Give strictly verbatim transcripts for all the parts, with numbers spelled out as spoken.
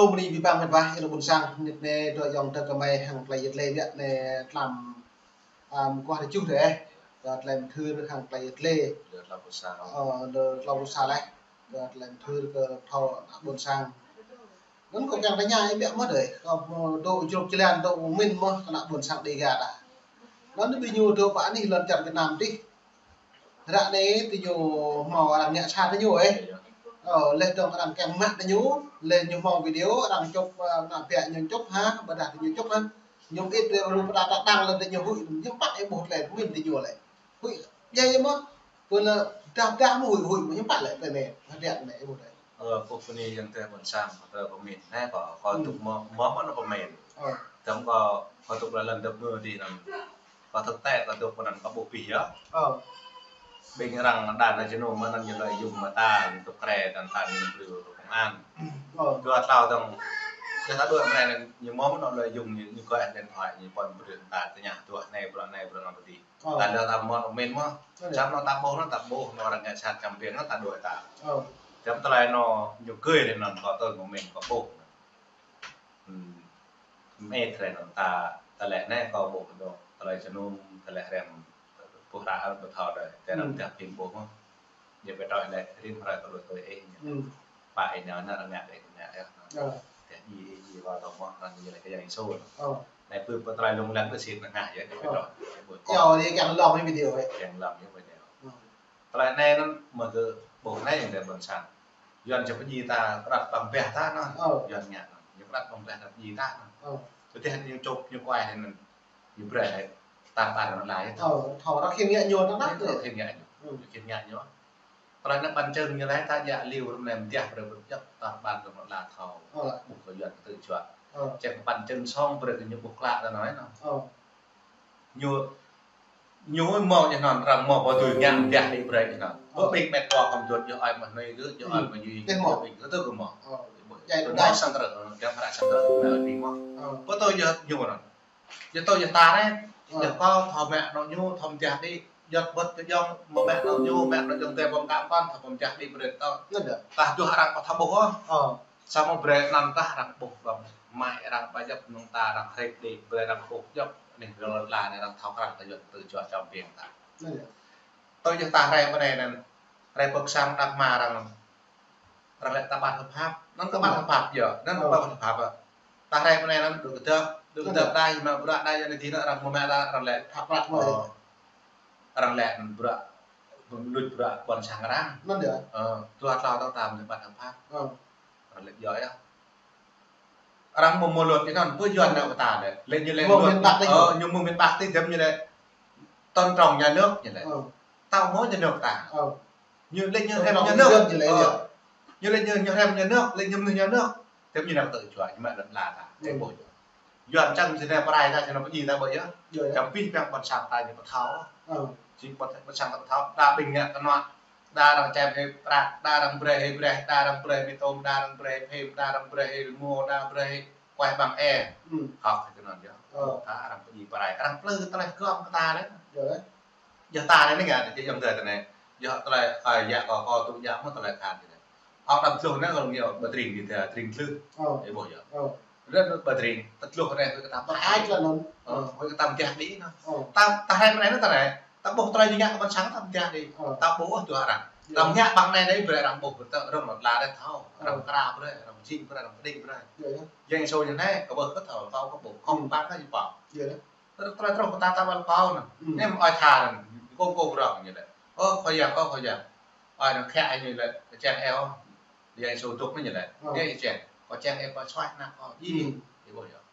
Mơ̆ng anai ƀing met wa, ơ ƀôn sang, mơnit anai dŏ ayŏng adơi kơmơi hăng tơlơi yet lĕ biă anai tlam, ăm, kuah rơjuh dêh. Dŏ tlam thưr hăng tơlơi yet lĕ. Dŏ tlam ƀôn sang. Ơ, dŏ tlam ƀôn sang lĕ. Dŏ tlam thưr kơ thâo ană ƀôn sang. Anŭn kâo kiăng tơña ih biă mơ̆n dêh. Kâo mơ̆ dŏ jrŭp jơlan dŏ mĭn mơ̆ kơ ană ƀôn sang Dêga ta. Anŭn ƀing ñu dŏ pơ anih lŏn čar Việt Nam tih. Ră anai tơ ñu hmâo arăng ngă sat tơ ñu ĕh. Ơ, lĕ dŏng arăng kiăng mă tơ ñu, lĕ ñu hmâo video arăng čŭp, ơ, ană biă ñu čŭp ha, ƀôdah tơ ñu čŭp ha. Ñu ĭt rơpa ta ta đăng lĕ tơ ñu huĭ, ñu păt ih ƀuh tơlơi mĭn tơ ñu lĕ. Huĭ, djai mơ̆, pơ lĕ dah dah mơ̆ huĭ huĭ mơ̆ ñu păt lĕ tơ anai, hơdră anai ih ƀuh lĕ. Ơ, pô pơ anai yang tơlơi ƀôn sang, kơ tơlơi pơmĭn, anai kâo, kâo tŭk mơ̆, mơ̆ mơ̆n pơmĭn. Ơ. Tơm kâo, kâo tŭk lŏn dŏ mơ̆ dih anŭn. Kâo tŭk tĕ, kâo tŭk pơ anŭn kâo ƀuh pih yơh. Ơ. Ƀing arăng đa anai jơnum mơ̆n anŭn ñu lơi yŭng mơta, ñu tŭk krê, tan tan ñu plư kơ công an. Ơ. Dua tlâo tơ̆ng, dua tlâo đuaĭ mơ̆n anŭn ñu mơ̆ mơ̆n lơi yŭng ñu, ñu kơ điện thoại, ñu pơ̆n brơi ta tơña dua anai, bruă anai, bruă anŭn pơ dih. Ơ. Ta lơ ta mơ̆n pơmĭn mơ̆n. Ơ. Čăm anŭn ta ƀuh anŭn ta ƀuh anŭn arăng ngă sat čăm ƀing anŭn ta đuaĭ ta. Ơ. Čăm tơlơi anŭn ñu kơi anŭn kâo tơl pơmĭn kâo ƀuh. Hm. Mơ̆ tơlơi anŭn ta, tơlơi anai kâo ƀuh anŭn, tơlơi jơnum, tơlơi hrăm, ƀuh ră arăng ƀu thâo đơi, tơlơi arăng dah phim ƀuh mơ̆n. Ñu ƀu thâo lĕ, rim hrơi kơ đuaĭ tui ih ñu. Hm. Pă ih nao anŭn arăng ngă đơi, ngă yơh. Ơ. Tơdah ih, ih, ih, wa tơmơ̆, arăng ñu lĕ kơ yang ih sô. Ơ. Anai pơ, pơ tơlơi lông lăng pơ sĭt anŭn ngă yơh, ñu ƀu thâo. Ơ. Ih ƀuh. Yua ih kiăng lŏm ih video ih. Kiăng lŏm ih video. Ơ. Tơlơi anai anŭn mơ̆ kơ ƀuh anai yang tơlơi ƀôn sang. Yuan čơp pơdjai ta, kơđăt păng beh ta anŭn. Ơ. Yuan ngă anŭn. Ñu kơđăt păng beh ta pơdjai ta anŭn. Ơ. Tơdah ñu čŭp, ñu kuai anŭn. Ñu brơi ta ƀar anŭn laĭ. Ơ, thâo ră khĭn ngă ñu anŭn. Ơ, ră khĭn ngă ñu. Ơ. Ră khĭn ngă ñu. Tơlơi anŭn ƀan čơ̆ng ñu laĭ ta djă liu rơm nem mơdiah brơi ƀu djŏp ta ƀar anŭn laĭ thâo. Ơ. Ƀuh kơ Yuan tơ juă. Ơ. Čem ƀan čơ̆ng song brơi kơ ñu ƀuh klă ta anŭn anŭn. Ơ. Ñu, ñu mơ̆ ñu anŭn, arăng mơ̆ pơtui ngă mơdiah đĭ brơi ñu anŭn. Ơ. Ƀing met wa khŏm juăt yơh ai mơ̆ anai gơ̆, yơh ai mơ̆ ñu, yơh mơ̆. Yơh mơ̆. Ơ. Yơh mơ̆. Yơh mơ̆. Sang trơ̆, yơh mơ̆ sang trơ̆, yơh mơ̆. Ơ. Pơtui yơh ñu anŭn. Yơh tui yơh ta anai, ơ, yơh kâo thâo mă anŭn ñu, thâo mơdiah đĭ, juăt ƀuăt kơ jơ̆ng, mơ̆ mă anŭn ñu, mă anŭn jơ̆ng tơlơi pơm kă pơm, thâo mơdiah đĭ brơi tơ. Anŭn yơh. Tah duah arăng kâo thâo ƀuh ôh. Ơ. Samơ̆ brơi anŭn tah arăng ƀuh ƀơ̆ng, mă arăng ƀu djŏp mơ̆ng ta arăng hrĕp đĭ, brơi arăng ƀuh djŏp, anai rơ̆ la anai arăng thâo krăn kơ Yuan tơ juă čăm ƀing ta. Anŭn yơh. Tui yơh ta hrĕ pơ anai anŭn, hrĕ pơ sang đah mơ̆ arăng anŭn. Arăng lĕ ta ƀăn hơpap. Anŭn kơ ƀăn hơpap yơh. Anŭn kơ ƀăn hơpap yơh. Ta hrĕ pơ anai anŭn dŏ kơdơ̆p. Dŏ kơdơ̆p đa, mă bruă đa, yơh anai dih anŭn arăng mơ̆ mă đa, arăng lĕ. Hơpap mơ̆. Ơ. Arăng lĕ anŭn bruă, luč bruă ƀôn sang arăng. Anŭn yơh. Ơ, dua tlâo tơ̆ng ta mơ̆ ƀăn hơpap. Ơ. Arăng lĕ yơh yơh. Arăng mơ̆ mơ̆ lŏt anŭn, pơ Yuan nao kơ ta lĕ. Lĕ ñu lĕ mơ̆ lŏt. Miền Bắc đấy. Ơ, ñu mơ̆ miền Bắc tih, dăm ñu lĕ tôn trọng nhà nước ñu lĕ. Ơ. Tao mơ̆ nhà nước ta. Ơ. Ñu lĕ ñu hrĕp nhà nước. Tôn trọng nhân dân ñu lĕ. Ơ. Ñu lĕ ñu, ñu hrĕp nhà nước, lĕ ñu mơ̆ nhà nước. Dăm ñu nao tơ juă, ñu mă lŏn la ta. Ơ. Ih ƀuh. Yuan čang sĭt anai pơrai ta, sĭt anai pơdjai ta ƀu yơh. Yơh, yơh. Čăm pih păng ƀôn sang ta ñu ƀu thâo. Ơ. Či ƀôn, ƀôn sang ta ƀu thâo. Đa ƀing ngă kơnuă. Đa arăng čem hĭ prăk, đa arăng brơi hĭ brơi, đa arăng brơi hĭ tôm, đa arăng brơi hĭ phim, đa arăng brơi hĭ rơmô, đa brơi hĭ kuai ƀăng e. Hm. Hŏk hĭ kơ anŭn yơh. Ơ. Ta arăng pơdjai pơrai, arăng plư tơlơi gơ̆m kơ ta anai. Yơh. Yơh ta anai anai ngă, tơ jơ̆ng tơ anai. Yơh tơlơi, ơ, yă kâo, kâo tŭ yă mơ̆ tơlơi khan anai. Ơ, đăm tluh anai kâo lŏm yơh, ƀu tring đĭ tơ, tring tluh. Ơ. Ih ƀuh yơh. Ơ. Lĕ ƀu tring, tơtluh anai, huĭ kơ ta pơrai. Ai kơ anŭn. Ơ, huĭ kơ ta mơdiah đĭ anŭn. Ơ. Ta, ta hrĕ pơ anai anŭn ta anai. Ta ƀuh tơlơi ñu ngă kơ ƀôn sang ta mơdiah đĭ. Ơ. Ta ƀuh ôh dua arăng. Yơh. Ta ngă ƀăng anai anai brơi arăng ƀuh, brơi tơ arăng lŏn la anai thâo. Ơ. Arăng kra brơi, arăng jing brơi, arăng pơđĭ brơi. Yơh, yơh. Yang sô ñu anai, kơ ƀuh kơ thâo, kâo kơ ƀuh. Khŏm ƀăng kơ ñu păng. Yơh, yơh. Tơlơi, tơlơi truh kơ ta ta ƀăn pao anŭn. Hm. Anai mơ̆ ơi tha anŭn, kông kông rŏng ñu lĕ. Ơ, Khua Yang, ơ, Khua Yang. Ơi anŭn khă ñu lĕ, kơ čang eo. Yang sô dŏ anai ñu lĕ. Ơ. Yang čang, kơ čang eo pơsuaih anăp kâo. Ih. Hm. Ih ƀuh yơh.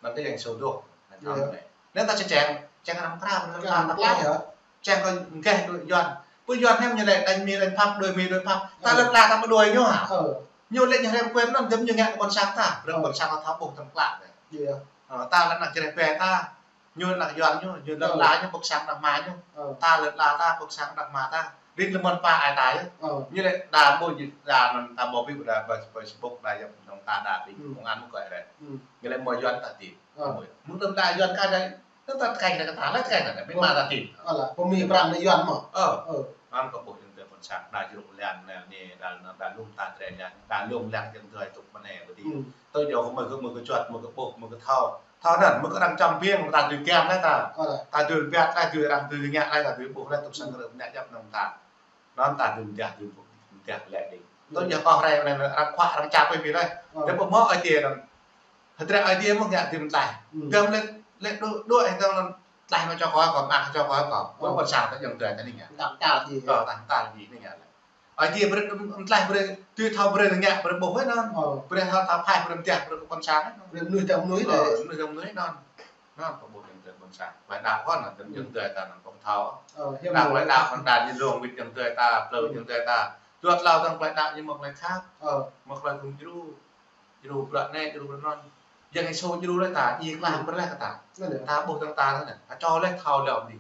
Anŭn kơ yang sô dŏ. Anŭn yơh. Anai. Anai ta či čang, čang arăng kra, arăng kra, arăng kra yơh. Čang kơ ngeh đuaĭ Yuan. Pơ Yuan hiam ñu lĕ, đañ mi đañ pap, đuaĭ mi đuaĭ pap. Ta lŏn la ta mơ̆ đuaĭ ñu hă? Ơ. Ñu lĕ ñu hrĕp kuen anŭn, dăm ñu ngă kơ ƀôn sang ta. Brơi ƀôn sang ta thâo ƀuh tơm klă. Yơh. Ơ, ta lĕ ană Jrai pĕ ta. Ñu ană Yuan ñu, ñu lŏn la ñu, ƀuh sang đah mă ñu. Ơ. Ta lŏn la ta, ƀuh sang đah mă ta. Rin lơmon pă ai ta yơh. Ơ. Ñu lĕ đa ƀu ñu, đa anŭn ta ƀu ƀĭ đa, ƀă, ƀă Facebook đa yơh, nong ta đa ƀĭ, hm, công an mơ̆ kơ rĕ. Hm. Ñu lĕ mơ̆ Yuan ta ti. Ơ. Mơ̆, mơ̆ng tơm đa Yuan ka đa, tơdah ta tơkai đa kơ ta, lĕ tơkai đa, ƀĭ mă ta ti. Ơ, la, pơmĭn pran đa Yuan mơ̆. Ơ. Ơ. Anŭn kơ ƀuh ñu tơ ƀôn sang đa jrŭ lăng anai, anai, đa, đa lŏm ta trĕ lăng, đa lŏm lăng jơ̆ng tơlơi tŭk mơnai bơdi. Hmm. Tui jơ̆ kơ mơi kơ, mơi kơ čuăt, mơi kơ ƀuh, mơi kơ thâo. Thâo anŭn, mơi kơ arăng čăm biang, ta dưi kiăng laih ta. Ơ. Ta dưi biă laih, dưi arăng dưi ngă laih, ta dưi ƀuh laih tŭk sang krư̆ mơnai djăp nong ta. Anŭn ta dưi mơtiah, dưi mơtiah lĕ đĭ. Tui jơ̆ kơ hrơi anai, arăng khuă, arăng čăp ƀơi ƀing laih. Ơ. Tơpă mơ̆ Ơi Adai anŭn. Hơdră Ơi Adai mơ̆ ngă dưi mơtlaih. Hmm. Dăm lĕ, lĕ đuaĭ, đuaĭ hơdră anŭn tlaih mă čô kơ kâo, mă čô kơ kâo. Ơ. Ƀôn sang ta jơ̆ng tơlơi ta anai ngă. Tăm tal ji. Ơ, tăm tal ji anai ngă lĕ. Ơi Adai brơi, mơtlaih brơi, tui thâo brơi ngă, brơi ƀuh anŭn. Ơ. Brơi thâo, thâo phai, brơi mơtiah, brơi kơ ƀôn sang anŭn. Brơi mơnuih tơm mơnuih. Ơ, anai. Mơnuih tơm mơnuih anŭn. Anŭn kơ ƀuh jơ̆ng tơlơi ƀôn sang. Tơlơi đaŏ kơ anŭn, jơ̆ng tơlơi ta anŭn kơ thâo. Ơ, hiam. Đaŏ tơlơi đaŏ anŭn đa ñu lông wĭt jơ̆ng tơlơi ta, plư jơ̆ng tơlơi ta. Juăt hlâo tơ̆ng tơlơi đaŏ ñu mơ̆ tơlơi khăp. Ơ. Mơ̆ tơlơi gum djru. Djru bruă anai, djru bruă anŭn. Yang Yêsu djru laih ta, djru klah brơi laih kơ ta. Anŭn yơh. Ta ƀuh tơ̆ng ta anŭn, ta čô laih thâo lơ̆m đĭ.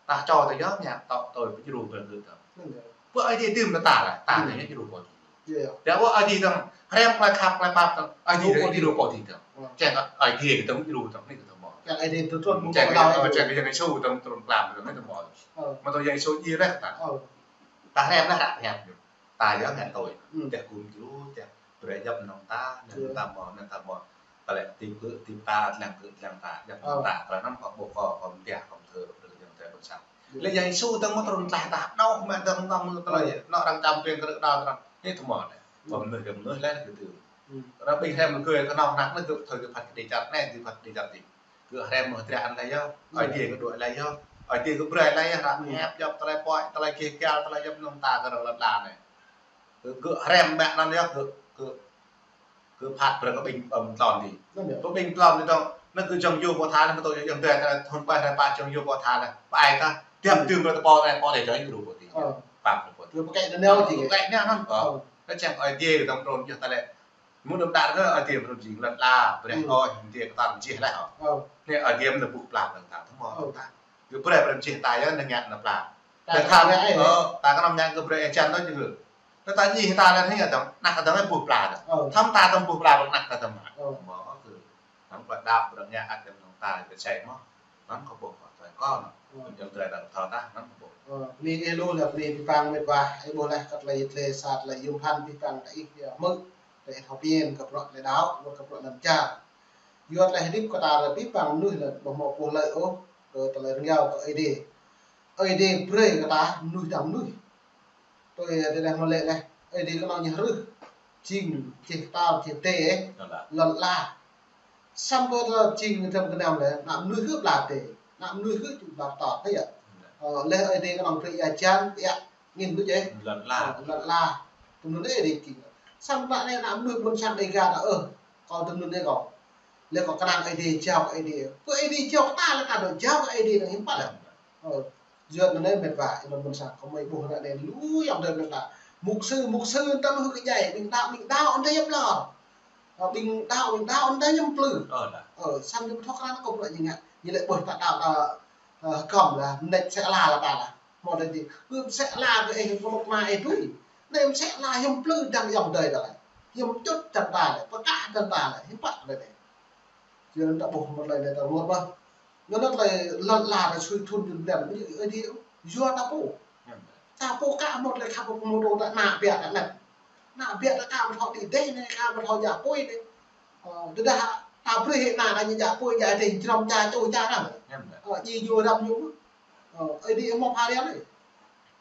Ta čô ta yơh ngă tŏ tui pơdjru brơi kơ ta. Anŭn yơh. Pơ Ơi Adai dưm ta laih, ta anŭn yơh djru pơ Ơi Adai. Yơh, yơh. Yơh, pơ Ơi Adai tơ̆ng, hrăm kơ khăp kơ pap tơ̆ng, Ơi Adai djru pơ Ơi Adai djru pơ Ơi Adai tơ̆ng. Ơ. Čang Ơi Adai tơ̆ng djru tơ̆ng, anai kơ ta mơ̆. Čang Ơi Adai tơ̆ng trŭn, čang Ơi Adai, čang Yang Yêsu tơ̆ng trŭn klam tơ̆ng, anai kơ ta mơ̆. Ơ. Mơ̆ tui Yang Yêsu djru laih ta. Ơ. Ta hrăm laih, hrăm. Ta yơh ngă tui. Hmm. Tơdah gum djru, tơdah brơi djăp nong ta, nong ta mơ̆, nong ta mơ̆. Tơlơi tip kơ, tip ta, lăng kơ, lăng ta, djăp nong ta. Tơlơi anŭn kơ ƀuh kơ, kơ mơtiah, kơ mơthơ, brơi jơ̆ng tơlơi ƀôn sang. Lĕ Yang Yêsu tơ̆ng mơ̆ trŭn tlaih ta, đaŏ mă tơ̆ng tơ̆ng tơlơi, anŏ arăng čăm biang krư̆ đaŏ tơ̆ng. Anai ta mơ̆ anai. Kơ mơnuih, kơ mơnuih laih kơ dưi. Hmm. Arăng ƀing hrăm mơ̆ kơ, kơ nong anăk anai dưi, thâo kơ phat kơđi čăt anai, dưi phat kơđi čăt đĭ. Kơ hrăm mơ̆ hơdră anŭn laih yơh, Ơi Adai kơ đuaĭ laih yơh, Ơi Adai kơ brơi laih yơh, ră hiăp djăp tơlơi pơhiăp, tơlơi gêh găl, tơlơi djăp nong ta kơ arăng lŏn ala anai. Kơ, kơ hrăm mă anŭn yơh, kơ, kơ, kơ phat brơi kơ ƀing, ơ, mơtlon đĭ. Anŭn yơh. Kơ ƀing mơtlon đĭ tơ̆ng, anŭn kơ jơ̆ng yua pô tha anŭn, kơ tơ̆ng yơh tơ̆ng tơ̆ng hrăm pă jơ̆ng yua pô tha anŭn. Pă ai ta, tiăm tơ̆ng brơi tơpô anai, pô anai jơ̆ng yua pô đĭ. Ơ. Pap pô đĭ. Kơ pơkĕ anŭn yơh đĭ. Kơ pơkĕ anŭn. Ơ. Kơ čang Ơi Adai kơ tơ̆ng trŭn yơh ta lĕ. Mơ̆ đơ̆m đă kơ Ơi Adai mơ̆ jing lŏn ala, brơi ơi, Ơi Adai kơ ta mơ̆ jih laih. Ơ. Anai Ơi Adai mơ̆ ƀuh pla tơ̆ng ta, tơ̆ng mơ̆ ta. Kơ brơi brơi mơ̆ jih ta yơh, anai ngă anai pla. Ta kơ nong ngă ai, ơ, ta kơ nong ngă kơ brơi ơi čan tơ̆ng jing. Tơdah ta ñi ta lĕ anai tơ̆ng, anăk tơ̆ng ƀuh pla tơ̆ng. Ơ. Thăm ta tơ̆ng ƀuh pla, anăk ta tơ̆ng mă. Ơ. Mơ̆ kơ, tơ̆ng pla đaŏ brơi ngă ăt tơ̆ng ta kơ čai mơ̆. Anŭn kơ ƀuh, tơlơi kơ anŭn. Ơ. Jơ̆ng tơlơi ta thâo ta, anŭn kơ ƀuh. Ơ, anai ih lu lĕ, anai pơpă mĕt wa, ih ƀuh laih kơ tơlơi yit lĕ sa tơlơi yôm phăn pơpă ta ih yơh mơ̆. Tơlơi thâo pơmĭn kơ bruă tơlơi đaŏ, wơ̆t kơ bruă lŏn čar. Yua tơlơi hơdip kơ ta lĕ pơpă mơnuih lĕ ƀu hmâo pô hlơi ôh, kơ tơlơi rơngiao kơ Ơi Adai. Ơi Adai brơi kơ ta mơnuih tơ̆ng mơnuih. Tui tơdah mơ̆ lĕ laih, Ơi Adai kơnong ñu hrih jing, jeh kơtang, jeh tê, lŏn ala. Lŏn ala. Samơ̆ tơdah jing tơ̆ng gơnam lĕ, ană mơnuih hưp la tê, ană mơnuih hưp čŭ ƀap tơ̆t, tê yơh. Ơ, lĕ Ơi Adai kơnong brơi ia hơjan, ia angin ƀu djơ̆. Lŏn ala. Ơ, lŏn ala. Tơm anŭn Ơi Adai jing. Samơ̆ anai ană mơnuih ƀôn sang Dêga ta, ơ, kâo tơm anŭn anai kâo. Lĕ kâo kơnang Ơi Adai, jao kơ Ơi Adai. Pơ Ơi Adai jao ta lĕ ta dŏ jao kơ Ơi Adai anŭn hiư̆m pă lĕ. Ơ, yua anŭn anai mĕt wa, ih anŭn ƀôn sang, kơ mơi ƀuh anŭn anai lu ayŏng adơi mĕt wa. Mục sư, mục sư, anŭn ta lu hưk kơ djai, ƀing đaŏ, ƀing đaŏ, anŭn ta yap lor. Ơ, ƀing đaŏ, ƀing đaŏ, anŭn ta ñăm plư. Ơ, đa. Ơ, samơ̆ ñu ƀu thâo krăn kơ bruă ñu ngă. Ñu lĕ ƀuh ta đaŏ, đaŏ, ơ, hơkăm lah, mơneč sĕ ala lah ta lah. Mơ̆ đa dih, hưp sĕ ala kơ ih, pơluk ma ih tui. Anai sĕ ala hiư̆m plư dơ̆ng ayŏng adơi ta lah. Hiư̆m čut dơ̆ng ta lah, pơkă dơ̆ng ta lah, hiư̆m pă lah anai. Yua anŭn ta ƀuh mơ̆ tơlơi anai ta ruăt mơ̆. Anŭn tơlơi lŏn ala ta sui thun jun blan, Ơi Adai yua ta pô. Ta pô kă mơ̆ tơlơi khăp pơmơ̆ ta ană biă ta anai. Ană biă ta kă mơ̆ thâo đĭ dêh anai, kă mơ̆ thâo djă apui anai. Ơ, tơdah ta brơi hĭ ană ta ñu djă apui, djă dêh, jrŏm ča, čô ča anai. Ơ, djai ñu răm ñu. Ơ, Ơi Adai hmâo pha riam anai.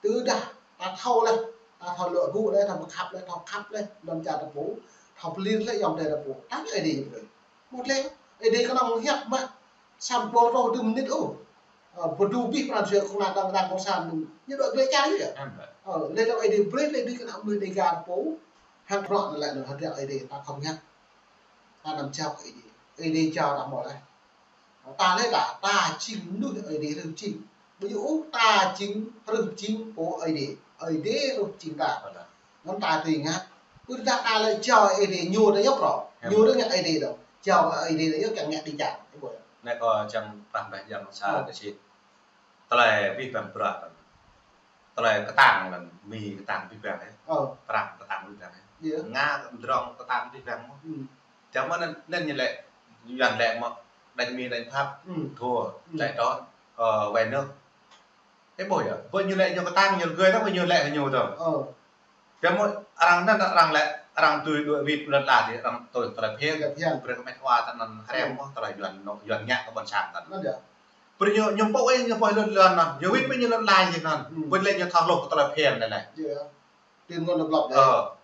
Tơdah ta thâo laih, ta thâo luă gŭ laih, ta pơkhăp laih, thâo khăp laih, lŏn čar ta pô, thâo pơlir laih ayŏng adơi ta pô. Ta Ơi Adai brơi. Mơ̆ lĕ, Ơi Adai kơnong hiăp mă, samơ̆ ƀu rŏh dŭm mơnit ôh. Ơ, pơdŭ abih pran jua kơnong đang đang kông san ñu. Ñu dŏ glĕh čar yơh. Ơ, lĕ dŏ Ơi Adai brơi, lĕ Ơi Adai kơnong mơnuih Dêga ta pô. Hăng bruă anŭn lĕ anŭn hơdră Ơi Adai ta khŏm ngă. Ta anăm jao kơ Ơi Adai. Ơi Adai jao ta hmâo laih. Ta lĕ ta, ta jing mơnuih Ơi Adai hrih jing. Ƀu djơ̆ ôh ta jing hrih jing pô Ơi Adai. Ơi Adai hrih jing ta. Anŭn ta tui ngă. Ƀu ta, ta lĕ jao Ơi Adai ñu ta yơh prŏ. Ñu ta ngă Ơi Adai dong. Jao Ơi Adai ta yơh kiăng ngă đĭ čar. Anai kâo čang prah ƀah yang sa kơ sĭt. Tơlơi abih bang bruă. Tơlơi kơtang lĕ, mi kơtang abih bang, ơ. Ơ. Prang kơtang abih bang, ơ. Yơh. Nga kơdrong kơtang abih bang mơ̆. Hmm. Čang mơ̆ anŭn, anŭn ñu lĕ, Yuan lĕ mơ̆, đánh mi đánh Pháp, hmm, thua, hmm, chạy trốn, ơ, về nước. Ih ƀuh yơh, ƀơi ñu lĕ ñu kơtang, ñu gơi tah, ƀơi ñu lĕ ñu tah. Ơ. Biă mơ̆ arăng anŭn, arăng lĕ, arăng tui đuaĭ wĭt lŏn ala tih, arăng tui tơlơi phiăn. Tơlơi phiăn. Brơi kơ met wa tơ anŭn hrăm mơ̆ tơlơi Yuan, Yuan ngă kơ ƀôn sang tơ anŭn. Anŭn yơh. Brơi ñu, ñu pô ih, ñu pô lŏn, lŏn anŭn. Ñu wĭt ƀơi ñu lŏn ala ñu anŭn. Hmm. Ƀơi lĕ ñu thâo hluh kơ tơlơi phiăn anai lĕ. Yơh. Tin ngôn độc lập đấy. Ơ.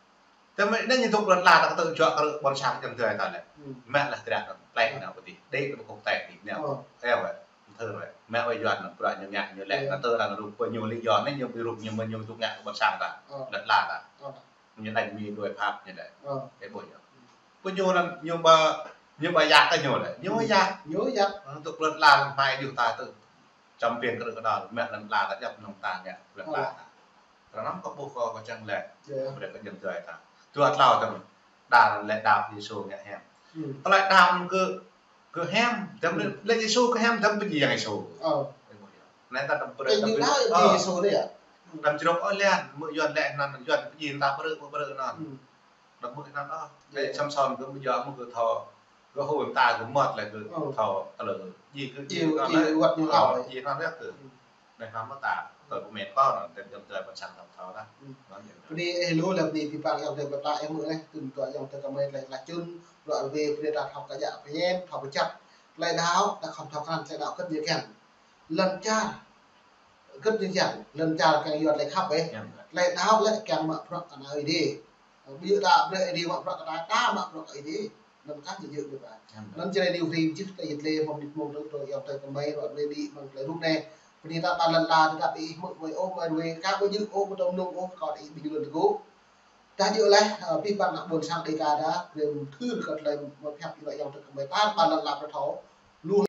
Tơdah mơ̆ anai ñu dŏ lŏn ala ta kơ tơjuă kơ ƀôn sang čang tơlơi ta lĕ. Hmm. Mă lĕ triă ta plĕ nao pơ tih. Đĕ ta ƀu kŏk tĕk tih nao. Ơ. Ơ wĕ. Thơ wĕ. Mă wĕ Yuan anŭn bruă ñu ngă ñu lĕ. Ơ. Kơ tơlơi anŭn rup pơ ñu lĕ Yuan anai ñu ƀu rup ñu mơ̆ ñu dŏ ngă kơ ƀôn sang ta. Ơ. Lŏn ala ta. Ơ. Ñu đač mi đuaĭ phap ñu lĕ. Ơ. Ih ƀuh yơh. Pơ ñu anŭn ñu ƀu, ñu ƀu yăk kơ ñu lĕ. Ñu ƀu yăk. Ñu yăk. Ơ, dŏ lŏn ala hmâo djơ̆ ta tơ. Čăm piên kơ rơ̆k kơdal, mă lŏn ala ta djăp nong ta ngă lŏn ala ta. Kơ anŭn kâo ƀuh kâo, kâo čang lĕ. Yơh. Brơi kơ jing tơlơi ta. Dua tlâo tơm. Đa lĕ đaŏ Yêsu ngă hiam. Hmm. Tơlơi đaŏ kơ, kơ hiam, tơm lĕ, hmm, lĕ Yêsu kơ hiam, tơm pơjing Yêsu. Ơ. Anai ta tơm brơi, tơm pơjing Yêsu anai yơh. Tơm jrŏk ôh lĕ, mơ̆ Yuan lĕ anŭn, Yuan pơjing ta brơi, brơi anŭn. Hmm. Đăm mơ̆ anŭn ôh. Yơh. Lĕ Samsôn kơ mơ̆ yua mơ̆ kơ thâo, kơ hơ̆ ta kơ mơ̆t lĕ kơ, ơ, thâo tơlơi ji kơ ji, ji anŭn lĕ. Wăt ñu thâo, hlâo ji anŭn lĕ kơ. Hmm. Anai hmâo mơta, tơlơi pơmĭn kâo anŭn, tơlơi jing tơlơi ƀôn sang ta thâo dah. Hmm. Anŭn yơh. Bơni ih lu lĕ bơni abih bang ayŏng adơi pơtlaih ih mơ̆ lĕ, tui tơlơi ayŏng adơi kơmơi lĕ laih čun, bruă wĕ brơi ta thâo kơ djă pơñen, thâo pơčăt. Tơlơi đaŏ, ta khŏm thâo krăn tơlơi đaŏ kơt ñu kiăng. Lŏn čar, kơt ñu kiăng, lŏn čar kiăng yua tơlơi khăp ih. Kiăng. Tơlơi đaŏ lĕ kiăng mă bruă kơ ană Ơi Adai. Ƀu djơ̆ ta brơi Ơi Adai mă bruă kơ ta, ta mă bruă kơ Ơi Adai. Anŭn kah ñu djơ̆ ñu ta. Kiăng. Anŭn čơrơ̆ng ñu hrih jih tơlơi yit lĕ mơ̆ng nit mơ̆ng tơ̆ tơ̆ ayŏng adơi kơmơi ruă brơi đĭ mơ̆ng tơlơi rup anai. Bơni ta ta lŏn ala ta ƀu ih mơ̆ mơi ôh, mơi ruai kah ƀu djơ̆ ôh, ƀu tơm nung ôh, kâo đĭ ƀing lŏn tơgŭ. Tah djơ̆ lĕ, ơ, abih bang ană ƀôn sang Dêga ta, brơi mơthưr kơ tơlơi mơ̆ phiăn ih ayŏng adơi kơmơi ta, ƀơi lŏn ala ta thâo. Lu